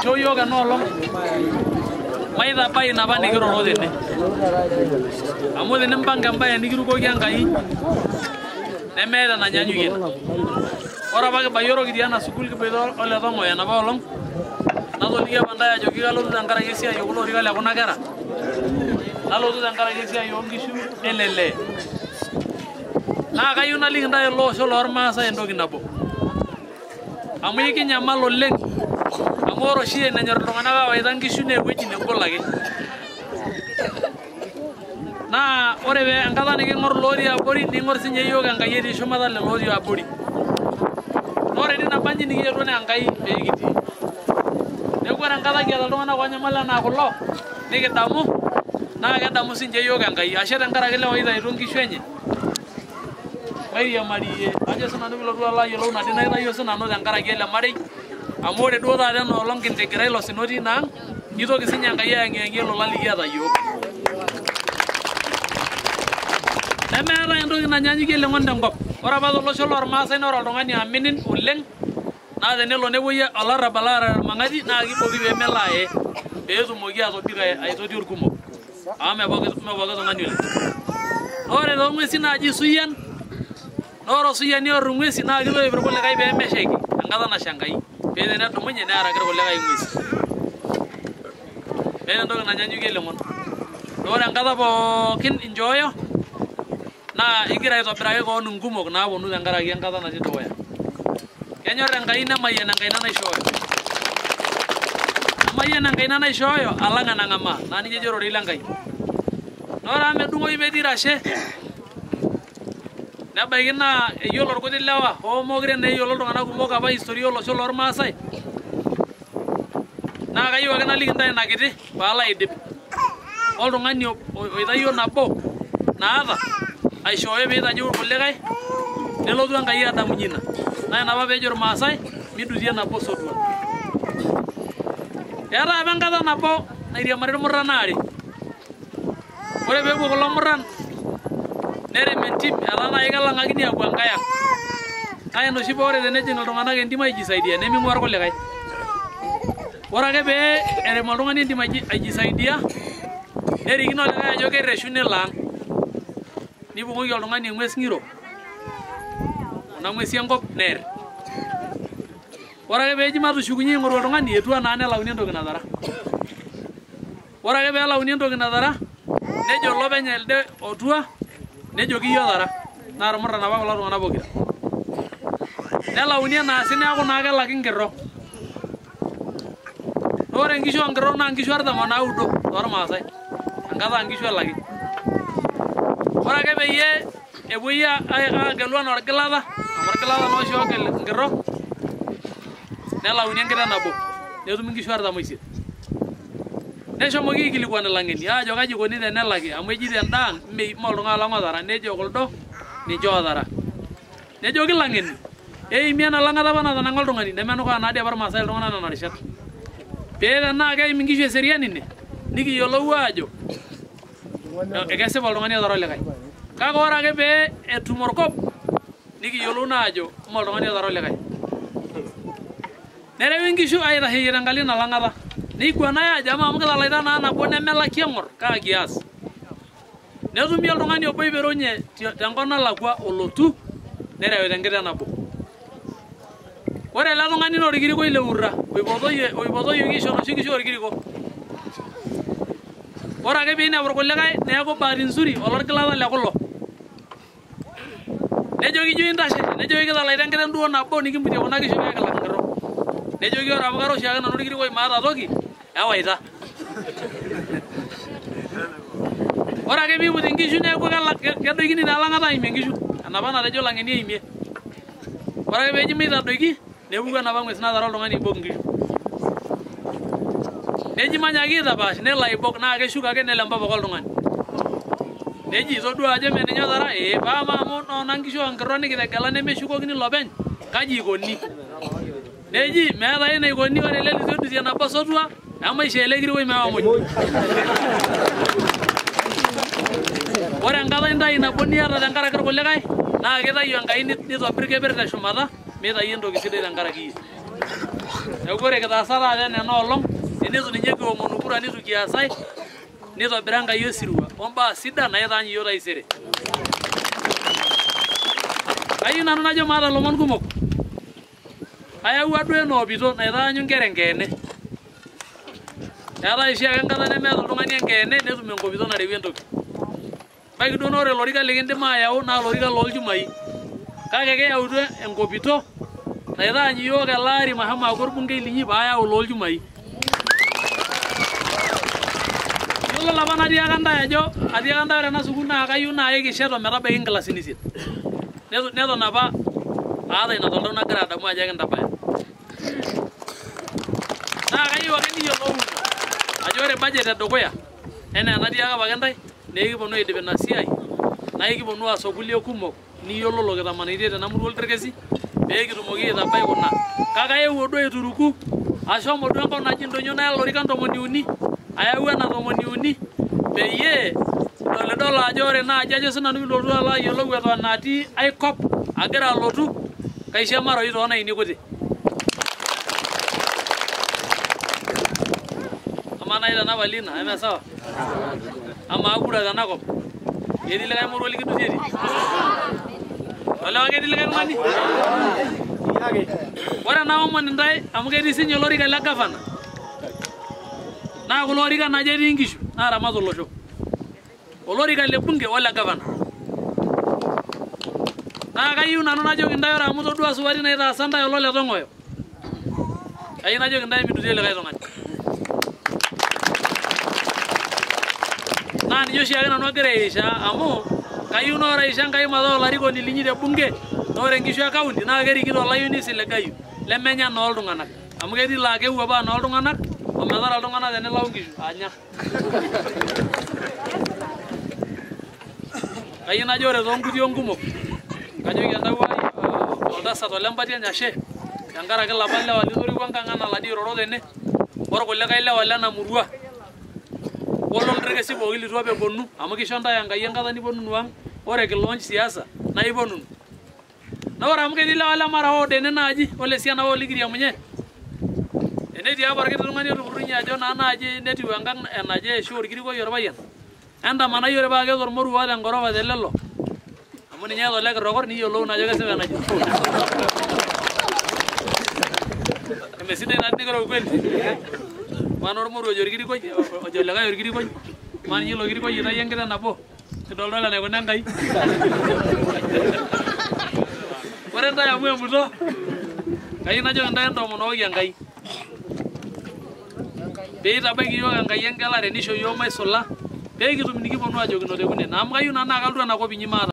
Ishoo yiok ena olong maitabai inapa nikiroro tene. Amu tenimpanga embae nikirukoki Enkai nemeeta enanyanyukie ina. Ore apa kibayioro kitii ena sukuul kiboita ole Tong'oyo enapa olong natoliki apa ntae ajoki kalotu tenkaraki esiai okulo orikan le kuna kera nalotu tenkaraki esiai oonkishu ele lee. Naa kayieu naliki ntae ele osho lormaasai entoki nabo. Amu ikinyamal oleng amu ore oshi enenyor iltung'anak awaita nkishu naa ewueji negol ake. Naa ore pee enkata niking'or ilotii abori ning'or sinye iyiook Enkai etii shumata lelo otii abori. Naa ore tina banji nikietuo naa Enkai pee kitii. Neeku ore enkata kiata iltung'anak oonyamal enaa kulo nikidamu naa kedamu sinche iyiook Enkai. Ashe tenkaraki lewa oitaituo nkishu enye mairiamariyie ajo sinanu piilotu alo ayiolou ina dii naitayio sinanu tenkaraki ele marei amu ore duo taata ena olong kintigira ilo sina otii ina ang nitoki sinye Enkai ayang'iyang'ie ilola likiata iyiook. Nemeetae entoki nanyanyukie eleng'oni tenkop. Ore apa tolosho lormaasai naa ore oltung'ani aminin oleng naa tenelo nepuoi olarrabal aarare irmang'ati naa kiboki pee melo aye peetumoki atobiko aitotio irkumok amu mee pooki tung'ani oleng. Naa ore toong'uesin naaji isuyian naa ore osuyiani oor ing'uesin naa kitoip irkulikae pee meshaiki enkata nasha Enkai pee tenedumunye nearaki irkulikae ing'uesin. Meeta entoki nanyanyukie eleng'on. Naa ore enkata pookin inchooyo naa igira aitobiraki koon inkumok naaponu tenkaraki enkata natii dukuya. Kenyor Enkai nemayian enkaina naishooyo. Emayian enkaina naishooyo alang enang'amaa. Naa nejia ejo ororei le Nkai. Naa ore amu medung'oyu metii rashe nebaiki naa eyiolo irkuti lewa hoo mokure naa eyiolo iltung'anak kumok apa historia olosho lormaasai naa kayieu ake naliki intae ina kiti paalo aidip. Oltung'ani oitayio nabo naata aishooyo piitanyu irkulikae nelotu Enkai adamunye ina. Naa ina apa peejo irmaasai midutie nabo sotua. Eetae apa enkata nabo nairiamari irmurran aare. Ore peepuo kulo murran nerem entim etaa naaji kelang'akini aapuo enkae ang. Naa ina oshi paa ore tenejing iltung'anak entim aijisaidia neming'ua irkulikae. Ore ake pee erem oltung'ani entim aijisaidia nerikino olikae ajo kerreshu nelo ang. Nibung'oki oltung'ani eng'ues ng'iro kuna ng'uesi enkop neer. Ore ake peeji matushukunye aing'oru oltung'ani etua naa nelauni entoki natara. Ore ake peelauni entoki natara nejo olopeny elde otua nejoki iyie otara. Naa irmurran apa kulo tung'anak pokira. Nelauni enaasi neeku naa kelaki nkirro. Naa ore nkishu onkirro naa nkishu artam onaudo tormaasai. Enkata aa nkishu elaki. Ore ake peyie epuoi aagelu anaa orgilata amu orgilata naa oshi ogel inkirro nelauni enkiteng nabo netumi nkishu 48. Neshomoki aikilikuan ilang'eni aajo kaji ikoni tenelaki amu eji tenda ang mme oltung'ani lang otara nejo kuldo ninche ootara. Nejoki ilang'eni eimi ena lang'ata apa natanang'a oltung'ani nemenukaa naadii apa irmaasai iltung'anak nena rishat. Pee tenaa keim inkishu eseriani ine nikiyiolou aajo ekesipa oltung'ani otara olikae. Kake ore ake pee etum orkop nikiyiolou naa ajo mme oltung'ani otara olikae. Nerewi inkishu aitasheyie tenkalo ina lang'ata. Neiguanae aajo amaa amu kitalaita naa nabo nemelaki eng'or kaa kias. Netumi oltung'ani obo oiperunye tenkop nalakua olotu nerewita enkiteng nabo. Ore ele tung'ani naa orkirikoi le Urra oipotoyioki aisho inoshi kishu orkiriko. Ore ake piinepu irkulikae neeku bahati nzuri olorgilata le kulo. Nejoki ijo intashe, nejoki kitalaita enkiteng duo nabo nikimbutie kuna kishu pee kilak inkirro. Nejoki ore amu kara oshiake nanu orkirikoi maata toki, ewaita. Ore ake piiputi inkishu neeku kedoikini naa elang'ata aimie inkishu enapa natejo ilang'eni eimie. Ore ake peeji meitadoiki nepuku enapa ng'ues natara oltung'ani aibok inkishu. Neji manyaaki aitapaash nelo aibok naa keshuko ake nelo empapaka oltung'ani. Neji itodua ajo mee ninye otara ee paa amaa amu noona nkishu onkirro nikitegela nemeshukokini ilopeny kaji ikoni? Neji meeta ai enaikoni ore ele litu edutie nabo sotua emaisho ele kirikoi meewa muj. Ore enkata intayu nabo niata tenkaraki irkulikae naa kitayu Enkai nitobir keper teshumata mitayu entoki sidai tenkaraki iyie. Neeku ore kitaasa taata ena olong, tenitu ninye kiomonu kura nitu kiasai, nitobira Enkai osirua ombaa sidan naitaany iyiok taisere. Kayieu nanu najo maata ilomon kumok. Ayawua duo enoopito naitaanyu inkera enkeene. Eetae oshiake enkata nemeeta oltung'ani enkeene netum enkopito narewie entoki. Ebaiki duo naa ore olorika likindim ayau naa olorika loolchumai. Kake kiyautua enkopito naitaanyu iyiok ele ari mashomo aaku orbungei linyi paayau loolchumai. Yiolo apa natiaka ntae ajo atiaka ntae ore ena sukuul naa kayieu naa ekishet ometabaiki inkilasini isiet. Neton apa aata ina toltau nagira adamu ajo ekintabaya. Naa kayieu ake niyiolou ajo ore budget edukuya enaa enatiaka apake ntae naa ekiponu aidip ina siai naa ekiponu aas okulie kumok niyiololo kitamanaitie tena murua olderkesi pee kitumoki aitabai kuna. Kake ayewuo duo aituruku ashomo duo enkop naji Ndonyo naya ilorikan 30 ayau ena 30 peyie idolidolo ajo ore naaji ajo sinanu piilotu alo ayiolou eton atii ai kop agira alotu kaisho emaroi toonaini kuti. Amaa naaji tenapali ina eme sawa? Amaa kura tenakop ketii likae moruo likidutieti? Olewa ketii likae tung'ani? Ore enaomon intae amu ketii sinye olorika le gavana naa kulo orikan aja etii inkishu naaramat olosho. Olorika le bunge ole gavana. Naa kayieu nanu najoki intae ore amu todua suati naitaasa ntae olo le Tong'oyo. Kayieu najoki intae midutie likae tung'ani. Naa ninye oshiake nanu agira aishaa amu kayieu naa ore aisho Enkai mataa olarikoni linyi te bunge naa ore inkishu e kaunti naa kerikito olayioni oisiligayu lemenya noo iltung'anak. Amu ketii laa kewuapaa noo iltung'anak ometara iltung'anak tenilau inkishu anya. Kayieu najo ore toonkuti onkumok kajoki entawuo ai oltasat ole Mpatiany ashe tenkaraki ilapa lewa litorikuo enkang anaa iladii irorot tene orkulikae lewa lena murua ololderkesi pooki litu apa eponu amu kisho ntae Enkai enkata niponunu ang ore kilaunch siasa naa iponunu. Naa ore amu ketii lewa le Mara ward ene naaji ole siana olikiriamunye enetii apa orkiti tung'ani otupurrunye ajo naa naaji netiu enkang enaje ashu orkirikoi orpayian entamanai ore paa keeta ormoruo oota engorofa telelo amu ninye eeta ole kirokor niyiolou naa ajo kesipa enajo. Emesidai naa tenikiro ukweli. Maana ormoruo ojo orkirikoi ojo likae orkirikoi maa ninye ilo kirikoi itayio enkiteng nabo nidoldol enaikuna Enkai. Ore ntae amu emuto kayieu najoki ntae entomonokoki Enkai pee itabaiki iyiook Enkai engelare nisho iyiook maisula pee kitum nikiponu ajokino tekune. Amu kayieu nanu naa kalotu enakop inyi maata.